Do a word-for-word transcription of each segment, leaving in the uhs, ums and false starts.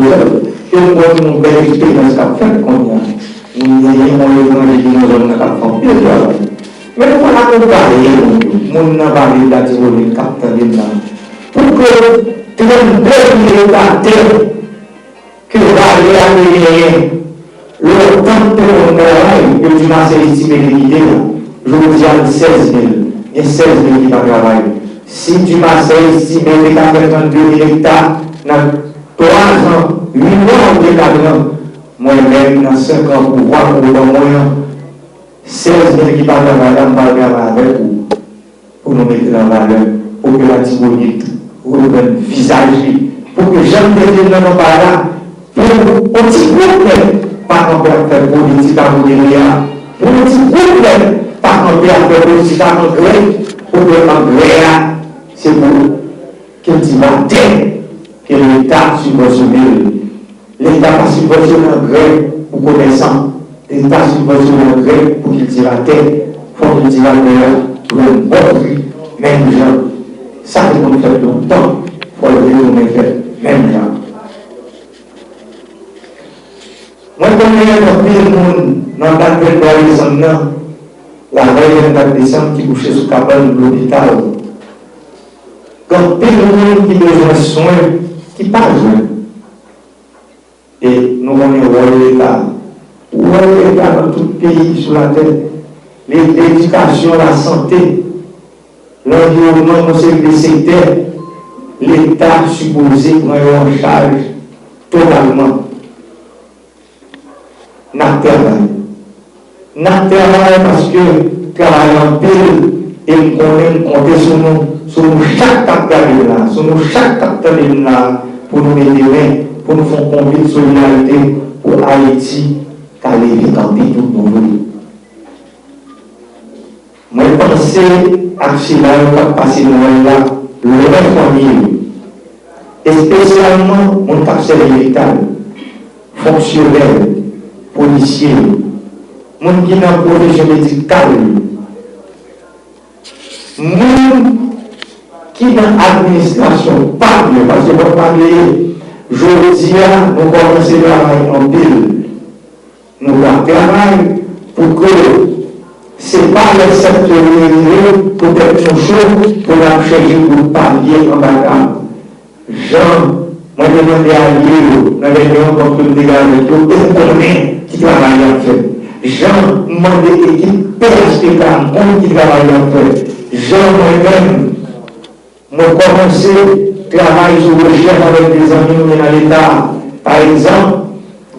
Yo, yo, m kwè se yon bèl eksperyans k ap fèt kounye a. Nou genyen yon etranje ki nan zòn nan k ap fè anpil travay. Men nou pral akonpaye moun yo. Moun nan vale Latibonit k ap tande m la. Pou ke trannde mil eta tè ke vale a te genyen, lontan te konn travay, yo Dumarsais estime te kite la. Jodi a, li sèz mil. Gen sèz mil ki pa travay. Si Dumarsais estime te ka fè trannde mil eta nan twa zan, uit an oubyen kat an, mwen menm, nan senk an pouvwa ke w ban mwen an, sèz mil ki pa travay la, m pral travay avèk ou pou nou mete l an valè, pou ke Latibonit reprann vizaj li, pou ke jan m te di l nan kanpay la, pou yon ti gwoup nèg pa kanpe ap fè politik a kote li a, pou yon ti gwoup nèg pa kanpe ap fè politik a angrè, pou ke angrè a, se pou kiltivatè ke Leta sibvansyone l. Leta pa sibvansyone angrè pou komèsan. Leta sibvansyone angrè pou kiltivatè. Fò kiltivatè a jwenn bon pri, menm jan sa te konn fèt lontan, fò l retounen fèt menm jan. Mwen konnen gen anpil moun nan dat venntwa desanm nan, lavèy venntwa desanm, ki kouche sou kabann lopital. Gen anpil moun ki bezwen swen, ki pa jwenn. E nou konnen wòl Leta. Wòl Leta nan tout peyi sou latè, le-, ledikasyon, lasante, lanviwònman, yon seri de sektè, Leta sipoze pran yo an chaj totalman. N ap travay. N ap travay paske travay anpil, e m konnen m konte sou nou, sou nou chak k ap gade m la, sou nou chak k ap tande m la, pou nou mete men, pou nou fè yon konbit solidarite pou Ayiti ka leve kanpe tout bon vre. Mwen panse ak sila yo k ap pase Nwèl la lwen fanmi yo, espesyalman moun k ap sèvi Leta yo, fonksyonè, polisye yo, moun ki nan pwofesyon medikal yo, moun ki nan administrasyon pa m yo, paske fò n pa bliye, jodi a, nou kòmanse travay anpil. Nou pral travay pou ke se pa lè sèt yo vle rive pou tèt nou cho, pou n ap chèche pou n palye anba tab. Jan mwen te mande alye yo nan dènye rankont ke m te gen avèk yo, e m konnen ki travay y ap fè. Jan m mande ekip P H T K a, m konnen ki travay y ap fè. Jan mwen menm, mwen kòmanse travay sou rechèch avèk de zanmi m nan Leta a. Pa egzanp,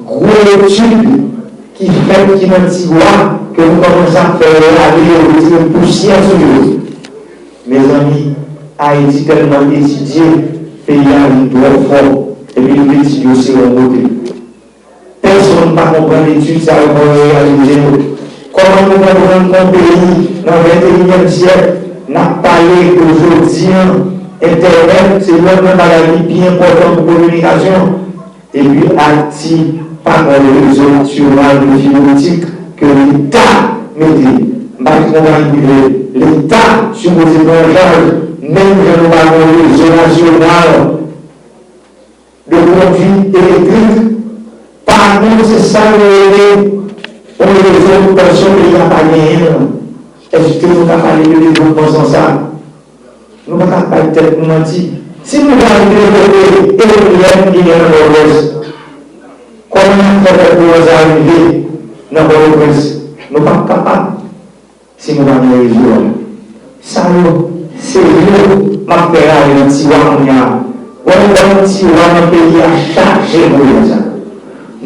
gwo etid ki fèt, ki nan tiwa, ke nou kòmanse ap fè rale yo, retire pousyè sou yo. Mezanmi, Ayiti tèlman etidye, peyi a vin twò fò, epi tout etid yo se yon kote. Pèsonn pa konprann etid sa yo fò yo reyalize yo. Kòman nou konprann yon peyi nan venteyinyèm syèk, n ap pale ke jodi a, entènèt se youn nan bagay ki pi enpòtan pou kominikasyon, epi Ayiti pa gen rezo nasyonal de fibre optique ke Leta mete. M pa di konpayi prive, Leta sipoze pran chaj, menm jan nou pa gen rezo nasyonal de kondwi elektrik, pa nou, se sa yo rele yon rezo pou tansyon peyi a pa genyen l. Èske nou ka pale de devlopman san sa? Nou pa ka bay tèt nou manti. Si nou pral devlope eolyèn ki gen nan Nòdwès, kòman n ap fè fè kouran sa rive nan Pòtoprens? Nou p ap kapab. Si nou pa gen rezo a. Sa yo, se yo m ap fè rale nan tiwa kounye a. Wè, nou wè nan tiwa nan peyi a chaje pwoblèm sa yo.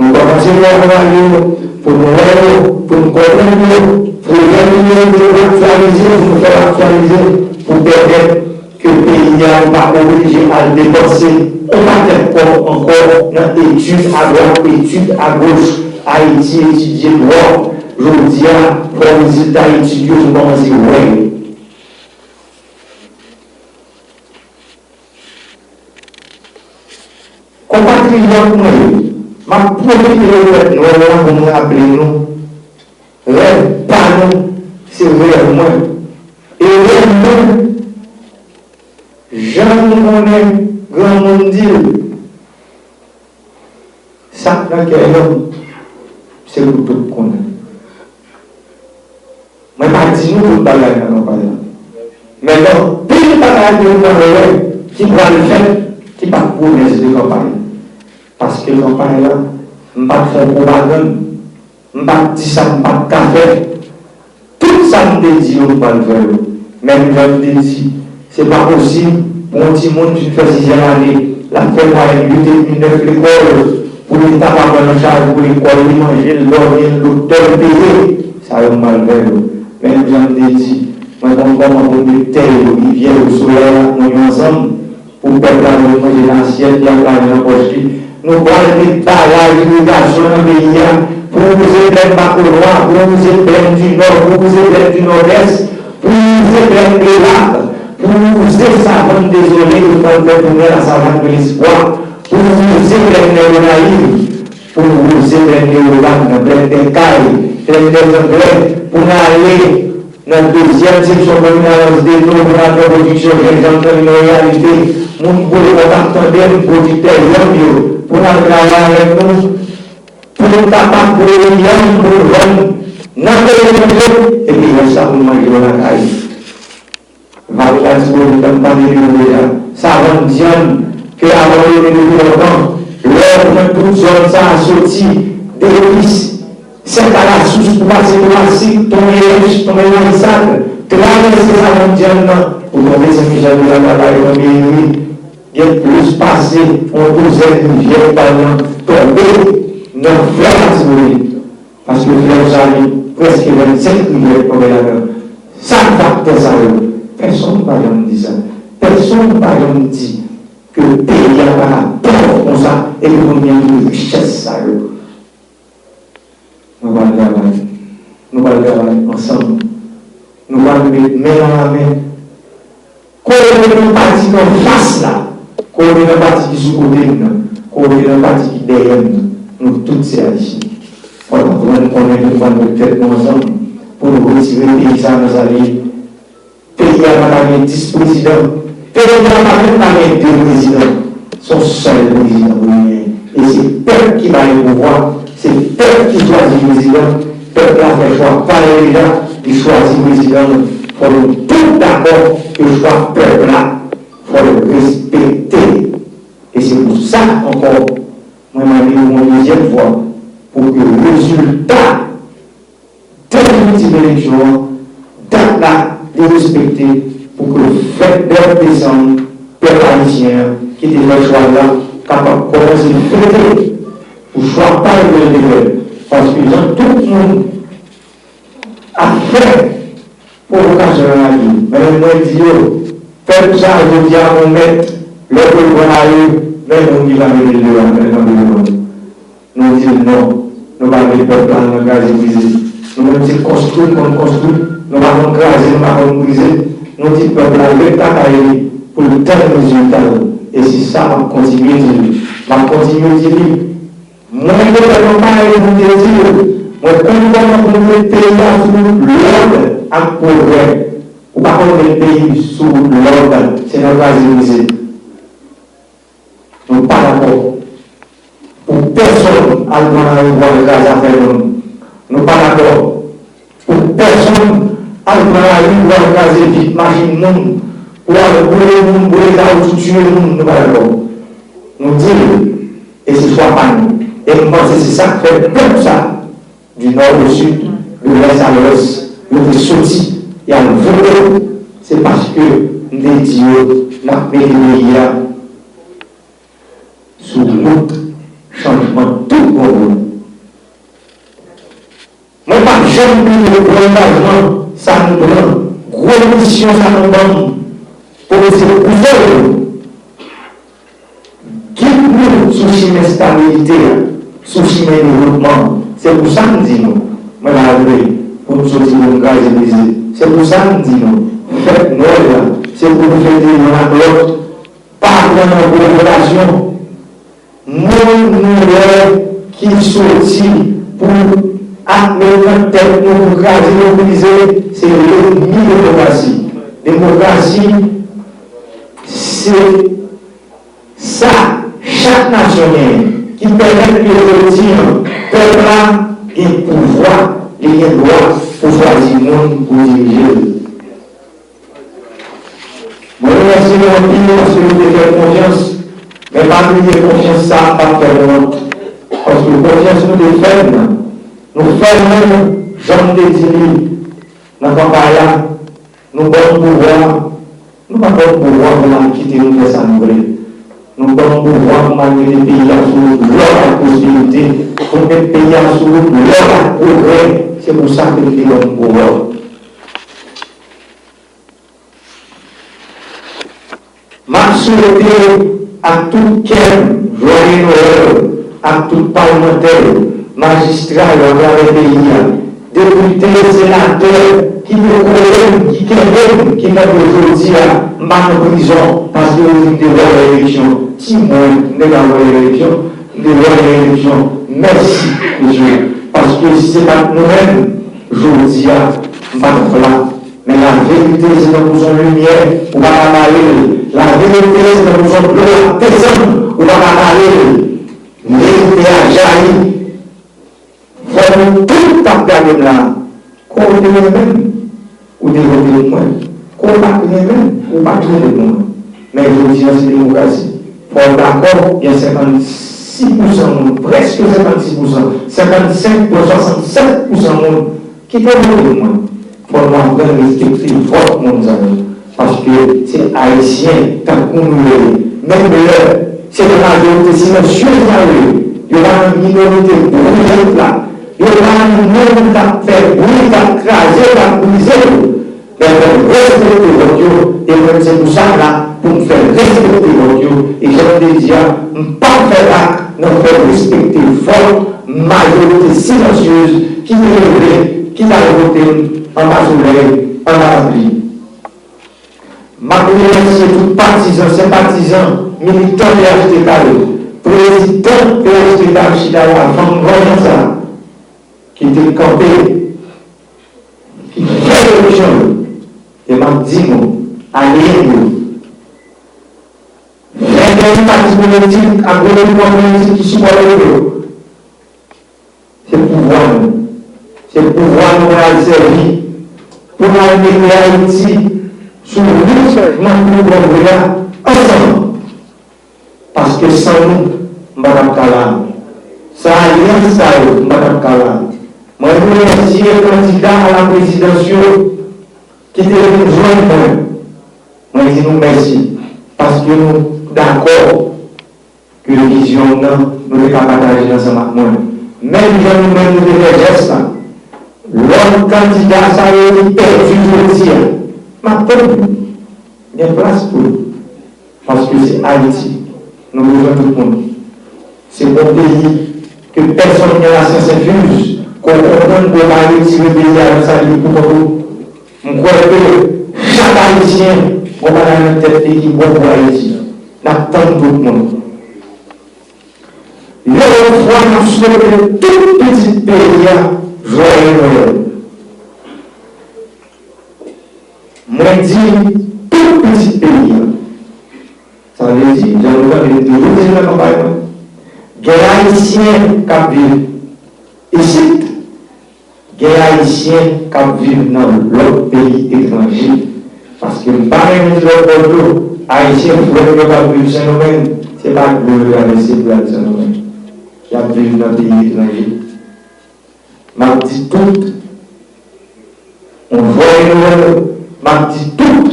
Nou kòmanse fè rale yo pou nou wè yo, pou nou konprann yo, pwoblèm yo, pou nou aktyalize, pou nou fè l aktyalize, pou pèmèt ke peyi a, nou pa oblije al depanse yon pakèt kòb ankò nan etid adwat, etid agoch. Ayiti etidye twòp. Jodi a, fò rezilta etid yo nou kòmanse wè yo. Konpatriyòt mwen yo, m ap pwofite de fèt Nwèl la pou m raple nou, rèv pa nou, se rèv mwen. E rèv mwen, jan nou konnen granmoun di l, Sa k nan kè yonn, se pou tout konnen. Mwen pa di nou tout bagay nan kanpay la. Men gen anpil bagay ke nou pral wè ki pral fèt, ki pa t pwomès de kanpay. Paske kanpay la, m pa t fè pwopagann, m pa t di sa m pa t ka fè. Tout sa m te di yo, m pral fè yo. Menm jan m te di, se pa posib pou yon timoun fin fè sizyèm ane, l ap fè mwayèn uit edmi, nèf lekòl, pou Leta pa pran nan chaj pou lekòl li, manje l, dòmi l, doktè l peye. Sa yo m pral fè yo. Menm jan m te di, mwen konn kòman pou m met tè yo, rivyè yo, solèy la ak mòn yo ansanm, pou pèp la manje nan asyèt li ak lajan nan pòch li. Nou pral met baraj irigasyon nan peyi a pou wouze plèn Bakonwa, pou wouze plèn di Nò, pou wouze plèn di Nòdès, pou wouze plèn Belak, pou wouze savann dezole yo pral fè tounen a savann de lespwa, pou wouze plèn Nèg Gonayiv, pou wouze plèn Leyogàn, plèn Dèkay, plèn Dèzanglè, pou n ale nan dezyèm seksyon pèmanans de dlo pou n al fè pwodiksyon jenjanm nan vin yon reyalite. Moun Bwepò k ap tande m, pwodiktè yanm yo, pou n al travay avèk nou, pou nou kapab pwodui yanm pou nou vann nan peyi nou yo, epi rès la pou nou manje yo lakay. Vale Latibonit, m pale de yo deja. Savann dyanm ke abandone depi lontan. Lè w pran tout zòn sa a soti depi Sèkalasous pou pase Twasik, tonbe Ench, tonbe Mayisad, travèse savann dyanm nan pou tonbe Sen Michèl de Lakabay, tonbe Iri. Gen plis pase yon douzèn rivyè ki pa nan tonbe nan flèv Latibonit. Paske flèv sa gen prèske vennsenk rivyè ki tonbe ladan. Sa k faktè sa yo? Pèsonn pa janm di sa. Pèsonn pa janm di ke peyi a pa ka pòv konsa epi pou n gen tout richès sa yo. Nou pral travay. Nou pral travay ansanm. Nou pral met men nan lamen. Kote nan pati k anfas la, kote nan pati ki sou kote m nan, kote nan pati ki dèyè m nan, nou tout se Ayisyen. Fò n aprann konnen ke nou pral met tèt nou ansanm pou nou retire peyi sa a nan sa l ye. Peyi a pa ka gen dis prezidan. Peyi a pa menm ka gen de prezidan. Se yon sèl prezidan pou genyen. E se pèp ki ba li pouvwa. Se pèp ki chwazi prezidan. Pèp la fè chwa pa l deja. Li chwazi prezidan l. Fò nou tout dakò ke chwa pèp la, fò l respekte. E se pou sa ankò, mwen mande nou yon dezyèm fwa pou ke rezilta definitif eleksyon an, dat la, li respekte pou ke vennèf desanm, pèp ayisyen an ki te fè chwa l la kapab kòmanse fete pou chwa pa l ke l te fè. Paske jan tout moun ap fè pwovokasyon nan lari, men mwen di yo, pèp sa a jodi a, nou mèt, lè pou l pran lari, men moun ki va mete l deyò a, men l kanpe devan nou. Nou di l non. Nou pa vle pèp la al nan kraze brize. Nou menm se konstwi n konn konstwi. Nou pa konn kraze, nou pa konn brize. Nou di pèp la ret lakay li pou l tann rezilta l. E se sa m ap kontinye di li. M ap kontinye di li. Mwen te fè kanpay pou m te di l, mwen konn kòman pou m met peyi a sou lòd ak pwogrè. Ou pa konn met peyi sou lòd, se nan kraze brize. Nou pa dakò pou pèsonn al pran lari pou al kraze afè moun. Nou pa dakò pou pèsonn al pran lari pou al kraze vit machin moun, pou al boule moun, boule kawoutchou, tiye moun. Nou pa dakò. Nou di l, e se chwa pa nou. E m panse se sa k fè pèp sa di nò o sid, de lès a lwès, yo te soti, y al vote, se paske m te di yo, n ap mete peyi a sou wout chanjman tout bon vre. Mwen p ap janm bliye gwo angajman sa nou pran, gwo misyon sa nou ban m, pou se pou zòt yo. Gid nou sou chimen stabilite a, sou chimen devlopman an. Se pou sa m di nou, mwen pa vle pou nou soti pou nou kraze brize. Se pou sa m di nou, fèt Nwèl la, se pou nou fete youn ak lòt, pa pran nan pwovokasyon. Moun nou wè ki soti pou ap met nan tèt nou pou kraze, pou brize, se lènmi demokrasi. Demokrasi, se sa chak nasyon genyen. ki pèmèt ke jodi a pèp la gen pouvwa, li gen dwa pou chwazi moun pou dirije l. Mwen remèsye nou anpil paske nou te fè m konfyans, men pa bliye konfyans sa a m pa t fè nou wont. Paske konfyans nou te fè m nan, nou fè m nan, jan m te di li nan kanpay la, nou ban m pouvwa, nou pa ban m pouvwa pou n al kite nou fè sa nou vle. Nou ban m pouvwa pou m al mete peyi a sou wout lòd ak pwosperite, pou n met peyi a sou wout lòd ak pwogrè. Se pou sa ke nou te ban m pouvwa. M ap swete ak tout kè m, Jwaye Nwèl, ak tout palmantè yo, majistra yo atravè peyi a, depite, senatè, ki te kole m, ki kenbe m, ki fè ke jodi a, m pa nan prizon, paske yo di m te vòlè eleksyon. Ti mwen, m te ka vòlè eleksyon, m te vòlè eleksyon. Mèsi, mesye, paske si se pa t nou menm, jodi a, m pa t ap la. Men laverite se tankou se yon limyè, ou pa ka bare l. Laverite se tankou se yon dlo k ap desann, ou pa ka bare l. Verite a jayi. Fò nou tout k ap gade m la, ke w te renmen m, ou te vote pou mwen. Ke w pa t renmen m, ou pa t vote pou mwen. Men jodi a se demokrasi. Fò w dakò, gen senkann sis pousan moun, prèske senkann sis pousan, senkannsenk pwen swasannsèt pousan moun ki te vote pou mwen. Fò nou aprann respekte vòt moun sa yo. Paske se Ayisyen tankou nou yo ye. Menm lè se nan majorite silansyez la yo ye, yo pa nan minorite briyant la, yo pa nan moun k ap fè bri, k ap kraze, k ap brize yo. Men fò n respekte vòt yo, e mwen se pou sa m la, pou m fè respekte vòt yo. E jan m te di a, m p ap fè bak nan fè respekte vòt majorite silansyez ki te leve, ki t al vote m anba solèy, anba lapli. M ap remèsye tout patizan, senpatizan, militan P H T K yo, prezidan P H T K k chita la, fanm vanyan sa a, ki te kanpe, ki fè eleksyon yo. E m ap di nou, alye m yo, venteyen pati politik ak gwoupman politik ki sipòte yo, se pouvwa nou. Se pouvwa nou pral sèvi pou n al mete Ayiti sou wout chanjman pou pwogrè a ansanm. Paske san nou, m pa t ap ka la. San alyans sa yo, m pa t ap ka la. Mwen remèsye kandida a la prezidans yo ki te vin jwenn mwen. Mwen di nou mèsi paske nou dakò ke vizyon m nan, nou te ka pataje l ansanm ak mwen. Menm jan nou menm nou te fè jès la, lòt kandida sa yo ki pèdi jodi a, m ap tann yo. Gen plas pou yo. Paske se Ayiti. Nou bezwen tout moun. Se bon peyi ke pèsonn gen lasyans enfiz, ke w konprann ke w ka retire peyi a nan sa li ye pou kont ou. M kwè ke chak Ayisyen gon bagay nan tèt li ki bon pou Ayiti. N ap tann tout moun. Yon lòt fwa, m ap swete tout pitit peyi a jwaye Nwèl. Mwen di tout pitit peyi a. Sa vle di, jan nou tande m toujou di nan kanpay mwen, gen Ayisyen k ap viv isit, gen Ayisyen k ap viv nan lòt peyi etranje. Paske m pa renmen di lòt bò dlo, Ayisyen frè m yo k ap viv Sendomeng, se pa dlo yo travèse pou y al Sendomeng. Y ap viv nan peyi etranje. M ap di tout, yon jwaye Nwèl, m ap di tout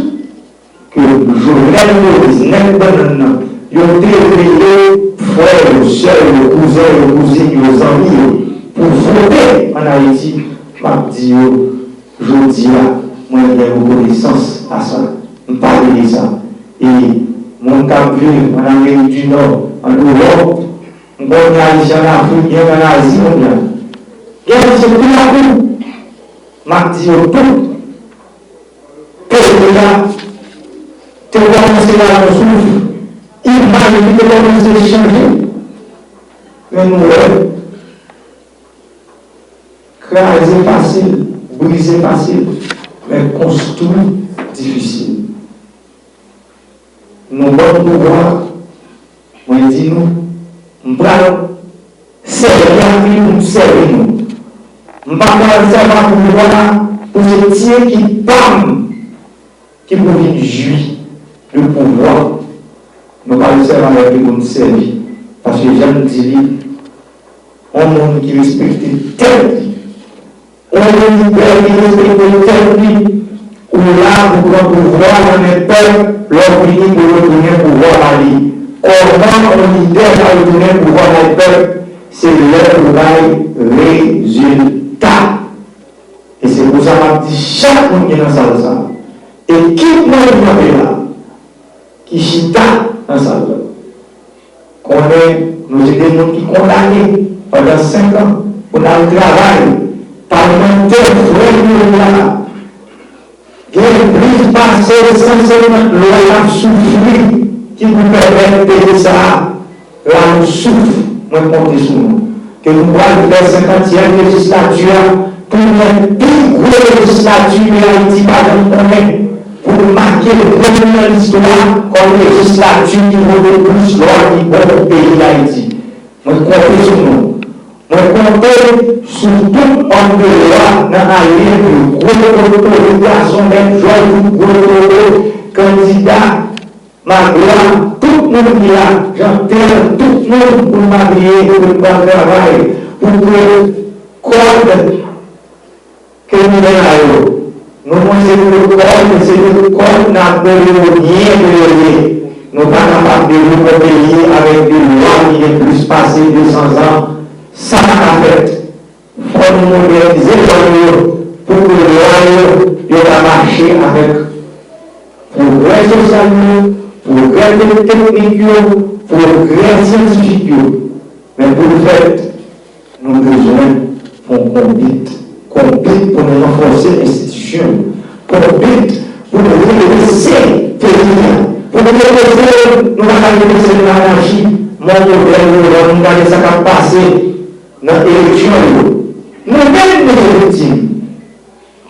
ke Jovenel Moïse, nèg bannann nan, yo te veye frè yo, sè yo, kouzen yo, kouzin yo, zanmi yo, pou vote ann Ayiti, m ap di yo, jodi a, mwen gen rekonesans a sa. M pa bliye sa. E moun k ap viv ann Amerik di Nò, ann Ewòp, m konnen Ayisyen ann Afrik, gen ann Azi, konbyen. Gen Ayisyen toupatou. M ap di yo tout, peyi a te kòmanse la yon souf, imaj li te kòmanse chanje. Men nou wè, kraze fasil, brize fasil, men konstwi difisil. Nou ban m pouvwa, mwen di nou, m pral Sèvi a vini pou m sèvi nou. M pa pral sèvi a pouvwa la pou se ti ekip pa m ki pou vin jwi de pouvwa. Nou pral sèvi avèk li pou n sèvi. Paske jan m di li, yon moun ki respekte tèt li, yon lidè ki respekte tèt li, ou la pou pran pouvwa nan men pèp, lè w vini pou retounen pouvwa ba li. Kòman yon lidè ka retounen pouvwa bay pèp? Se lè ou bay rezilta. E se pou sa m ap di chak moun ki nan sal sa, ekip mwen ki kanpe la, ki chita nan sal la, konnen nou se de moun ki kondane pandan senk an pou n al travay. Palmantè frè nou yo la, gen plis pase san senkant lwa k ap soufri ki pou pèmèt peyi sa a rale yon souf. Mwen konte sou nou. Ke nou pral fè senkantyèm lejislati a pou l pi gwo lejislati ke Ayiti pa janm konnen, pou l make grenn nan listwa kòm lejislati ki vote plis lwa ki bon pou peyi Dayiti. Mwen konte sou nou. Mwen konte sou tout òm de lwa nan ale pou gwo otorite, gason nèg, jòj, tout gwo otorite, kandida, maglwa, tout moun ki la, Jantèl, tout moun pou n pa bliye, pou n pral travay pou ke kòd ke nou gen la yo. Nou konn se de kòd, se de kòd Napoleonyen ke yo ye. Nou pa kapab devlope yon peyi avèk de lwa ki gen plis pase de san zan. Sa pa ka fèt. Fò nou modènize lwa nou yo pou ke lwa yo, yo ka mache avèk pwogrè sosyal yo, pwogrè te-, teknik yo, pwogrè syantifik yo. Men pou l fèt, nou bezwen fè yon konbit. Konbit pou nou ranfòse enstitisyon yo. Konbit pou nou redrese peyi a. Pou nou redrese l, nou pa ka redrese l nan anachi. Mwen, modèl yo, lè nou gade sa k ap pase nan eleksyon yo. Nou menm nou se viktim.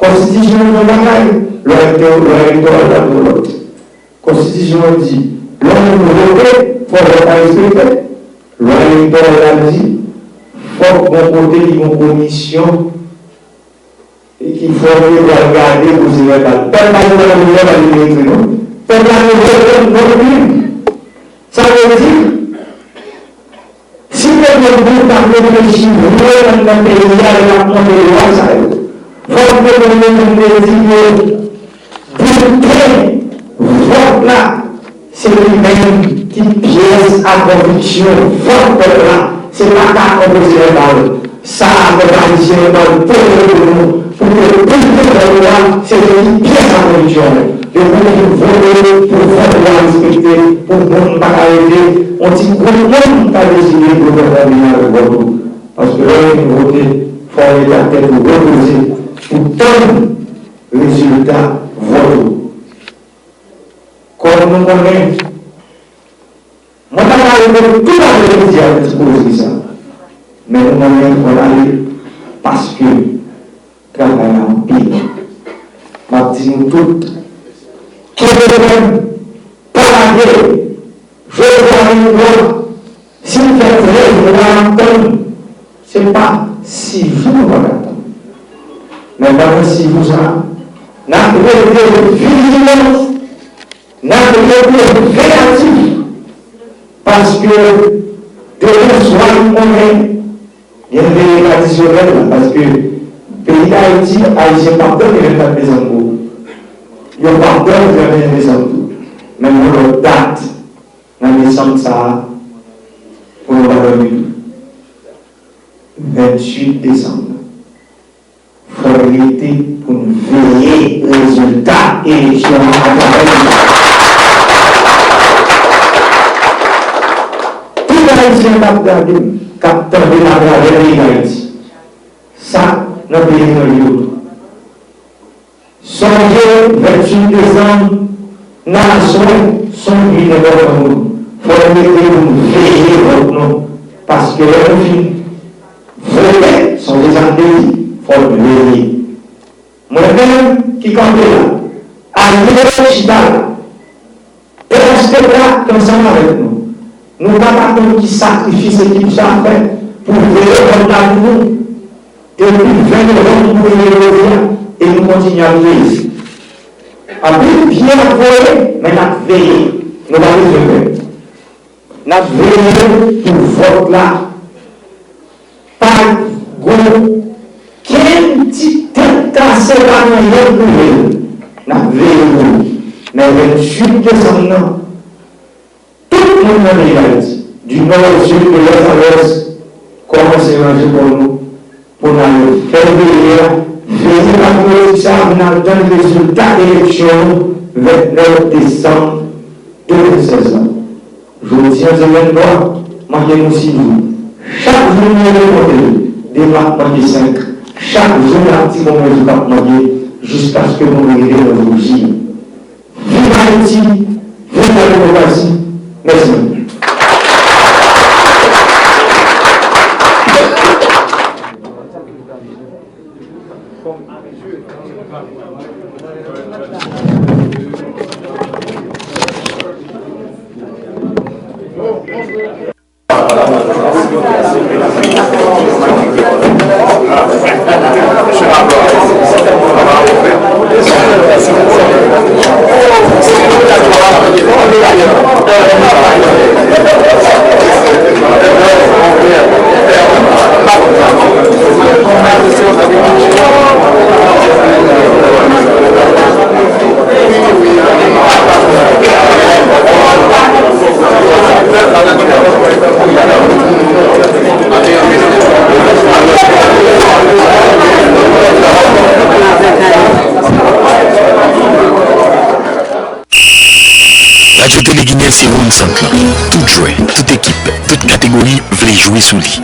Konstitisyon an di yon bagay, lwa elekto-, lwa elektoral la di yon lòt. Konstitisyon an di, lè w vote, fò lwa ta respekte. Lwa elektoral la di, fòk gon kote ki gon komisyon e ki fòme pou al gade pwosè vèbal. Pèp la te pa konn li, pa li te ekri non. Pèp la te vote non li. Sa vle di, si pèp la t ap reflechi vrèman nan peyi a, yo t ap monte lwa sa yo. Fòk pèp la menm te di ke bilten vòt la, se li menm ki pyès a konviksyon vòt pèp la. Se pa ta konpoze vèbal. Sa a, pèp ayisyen yo pral pote pou nou, pou ke pèp la, se li ki pyès a konviksyon nou. Depi nou fin vote pou vòt la respekte, pou moun pa ka rete yon ti gwoup moun ka deside pou fè konbine avèk vòt ou. Paske lè w fin vote, fò w mete tèt ou repoze pou tann rezilta vòt ou. Kòm nou konnen, mwen pa ka rete tout aprèmidi ap di koze sa. Men nou konnen fò n ale, paske travay la anpil. M ap di nou tout, kenbe fèm, pa lage. Jodi a gen yon lwa, si l fè trèz mwa n ap tann, se pa sis jou nou pa ka tann. Men pandan sis jou sa a, n ap rete vijilan, n ap rete veyatif, paske demen swa nou konnen gen veye tradisyonèl la, paske peyi Dayiti, Ayisyen p ap dòmi vennkat desanm tou. Yo p ap dòmi trannteyen desanm tou. Men yon lòt dat nan desanm sa a pou nou pa dòmi tou. Venntuit desanm nan. Fò n rete pou n veye rezilta eleksyon an atravè nou. Tout Ayisyen k ap gade m, k ap tande m atravè peyi Dayiti, sa nan peyi etranje yo tou. Sonje venntuit desanm nan aswè, sonj li enpòtan pou nou. Fò n rete pou n veye vòt nou. Paske lè nou fin vote, sonje sa m te di, fò n veye. Mwen menm ki kanpe la, alye chita la, P H T K te ansanm avèk nou. Nou pa t atann ki sakrifis ekip sa a fè pou veye vòt la pou nou. Depi ven novanm pou rive jodi a, e nou kontinye ap veye. Anpil pye ap voye, men n ap veye. Nou pa bezwen pè. N ap veye pou vòt la pa gen kenn ti tèt kase, pa gen anyen pou veye. N ap veye pou li. Men venntuit desanm nan, tout moun nan peyi Dayiti, du nord au sud, de l'est à l'ouest, kòmanse ranje kò nou pou n al fè veye a. Veye patriyotik sa a pou n al tann rezilta eleksyon nou vennèf desanm de mil sèz la. Jodi a se venntwa, manke nou sis jou. Chak jou nou leve konte, demen ap manke senk. Chak jou n ap di konbyen jou k ap manke, jiskaske pou nou rive nan jou J. Viv Ayiti, viv la demokrasi. Mèsi anpil. Radyo Tele Ginen se wonn sant lan. Tout jwè, tout ekip, tout kategori vle jwe sou li.